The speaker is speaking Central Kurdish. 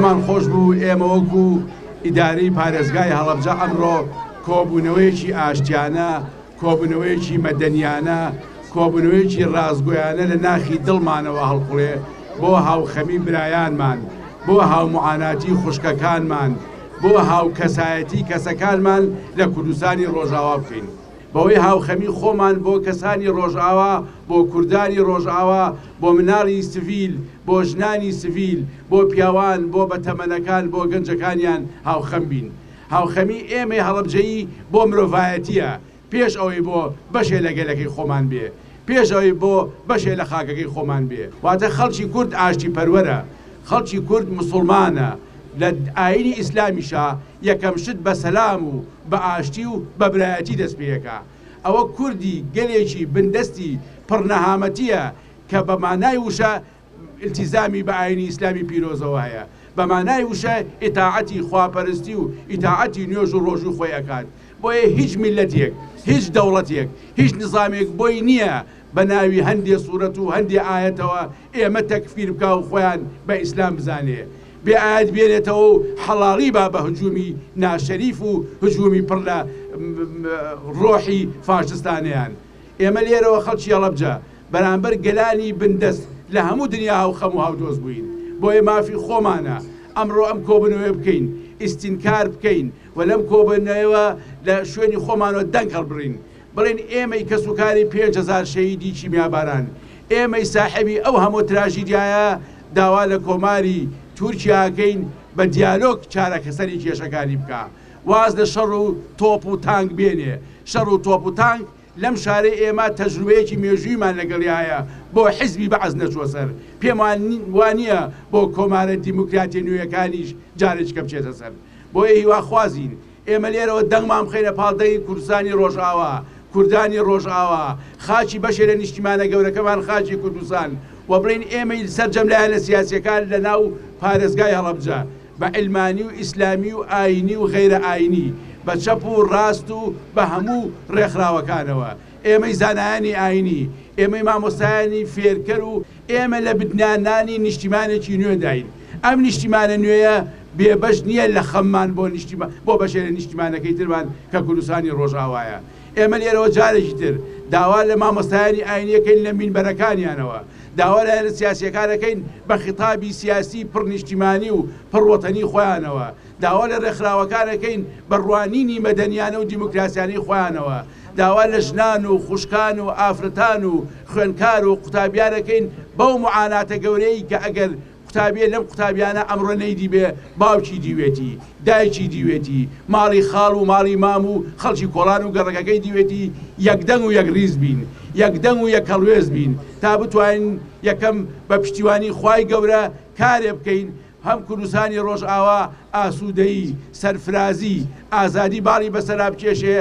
پێمان خۆش بوو ئێمە وەکو ئیدارەی پارێزگای هەڵەبجە ئەمڕۆ کۆبوونەوەیەکی ئاشتیانە، کۆبوونەوەیەکی مەدەنیانە، کۆبوونەوەیەکی ڕاستگۆیانە لە ناخی دڵمانەوە هەڵقوڵێ بۆ هاوخەمی برایانمان، بۆ هاوموعاناتی خوشکەکانمان، بۆ هاوکەسایەتی کەسەکانمان لە کوردستانی ڕۆژاوا بکەین. بەوەی هاوخەمی خۆمان بۆ کەسانی ڕۆژئاوا، بۆ کوردانی ڕۆژئاوا، بۆ مناڵی سڤیل، بۆ ژنانی سڤیل، بۆ پیاوان، بۆ بەتەمەنەکان، بۆ گەنجەکانیان هاوخەم بین. هاوخەمی ئێمەی هەڵەبجەیی بۆ مرۆڤایەتییە، پێش ئەوەی بۆ بەشێ لە گەلەکەی خۆمان بێ، پێش ئەوەی بۆ بەشێ لە خاکەکەی خۆمان بێ. واتە خەڵکی کورد ئاشتیپەروەرە، خەڵکی کورد موسوڵمانە، لە ئایینی ئیسلامیشا یەکەم شت بە سەلام و بە ئاشتی و بە برایەتی دەست پێ ئەکا. ئەوە کوردی گەلێکی بندەستی پڕ نەهامەتییە کە بە مانای وشە ئیلتیزامی بە ئایینی ئیسلامی پیرۆزەوە هەیە، بە مانای وشە ئیتاعەتی خواپەرستی و ئیتاعەتی نوێژ و ڕۆژووی خۆی ئەکات. بۆیە هیچ میللەتێک، هیچ دەوڵەتێک، هیچ نیزامێک بۆی نییە بە ناوی هەندێ سوورەت و هەندێ ئایەتەوە ئێمە تەکفیر بکا و خۆیان بە ئیسلام بزانێ. بێ ئایەت بێنێتەوە و حەڵاڵی با بە هجوومی ناشەریف و هجوومی پڕ لە ڕۆحی فاشستانەیان. ئێمە لێرەوە خەڵکی هەڵەبجە بەرامبەر گەلانی بندەست لە هەموو دنیا هاوخەم و هاودۆست بووین. بۆیە مافی خۆمانە ئەمڕۆ ئەم کۆبوونەوەیە بکەین، ئیستینکار بکەین و لەم کۆبوونەوەیەوە لە شوێنی خۆمانەوە دەنگ هەڵبڕین. بڵێین ئێمەی کەسوکاری 5000 شەهیدی کیمیاباران، ئێمەی ساحێبی ئەو هەموو تراژیدیایە داوا لە کۆماری تورکیا ئەکەین بە دیالۆگ چارەسەری کێشەکانی بکا، واز لە شەڕ و تۆپ و تانک بێنێ، شەڕ و تۆپ و تانک لەم شارەی ئێمە تەجروبەیەکی مێژوویمان لەگەڵیا هەیە بۆ حیزبی بەعس نەچووە سەر، پێمان وانییە بۆ کۆمارە دیموکراتیە نوێیەکانیش جارێکیکە بچێتە سەر، بۆیە هیواخوازین ئێمە لێرەوە دەنگمان بخەینە پاڵ دەنگی کوردستانی ڕۆژئاوا، کوردانی ڕۆژئاوا، خاکی بەشێ لە نیشتیمانە گەورەکەمان خاکی کوردستان و بڵێین ئێمەی سەرجەم لایەنە سیاسیەکان لە ناو پارێزگای هەڵەبجە بە عیلمانی و ئیسلامی و ئاینی و غەیرە ئاینی بە چەپ و ڕاست و بە هەموو ڕێکخراوەکانەوە ئێمەی زانایانی ئاینی ئێمەی مامۆستایانی فێرکەر و ئێمە لە بنیاننانی نیشتیمانێکی نوێداین، ئەم نیشتیمانە نوێیە بێبەش نییە لە خەممان بۆ نیشتیمان بۆ بەشێ لە نیشتیمانەکەی ترمان کە کوردستانی ڕۆژئاوایە. ئێمە لێرەوە جارێکی تر داوا لە مامۆستایانی ئاینی ئەکەین لە مینبەرەکانیانەوە، داوا لە لایەنە سیاسییەکان ئەکەین بە خیتابی سیاسی پڕ نیشتیمانی و پڕ وەتەنی خۆیانەوە، داوا لە ڕێکخراوەکان ئەکەین بە ڕوانینی مەدەنیانە و دیموکراسیانەی خۆیانەوە، داوا لە ژنان و خوشکان و ئافرەتان و خوێندکار و قوتابیان ئەکەین بەو معاناتە گەورەی کە ئەگەر قوتابیە لەم قوتابیانە ئەمڕۆ نەیدیبێ باوکی دیوێتی دایکی دیوێتی ماڵی خاڵ و ماڵی مام و خەڵکی کۆڵان و گەڕەکەکەی دیوێتی یەک دەنگ و یەک ڕیز بین یەک دەنگ و یەک هەڵوێست بین تا بتوانین یەکەم بە پشتیوانی خوای گەورە کارێ بکەین هەم کوردستانی ڕۆژئاوا ئاسوودەیی، سەرفرازی، ئازادی باڵی بەسەرا بکێشێ،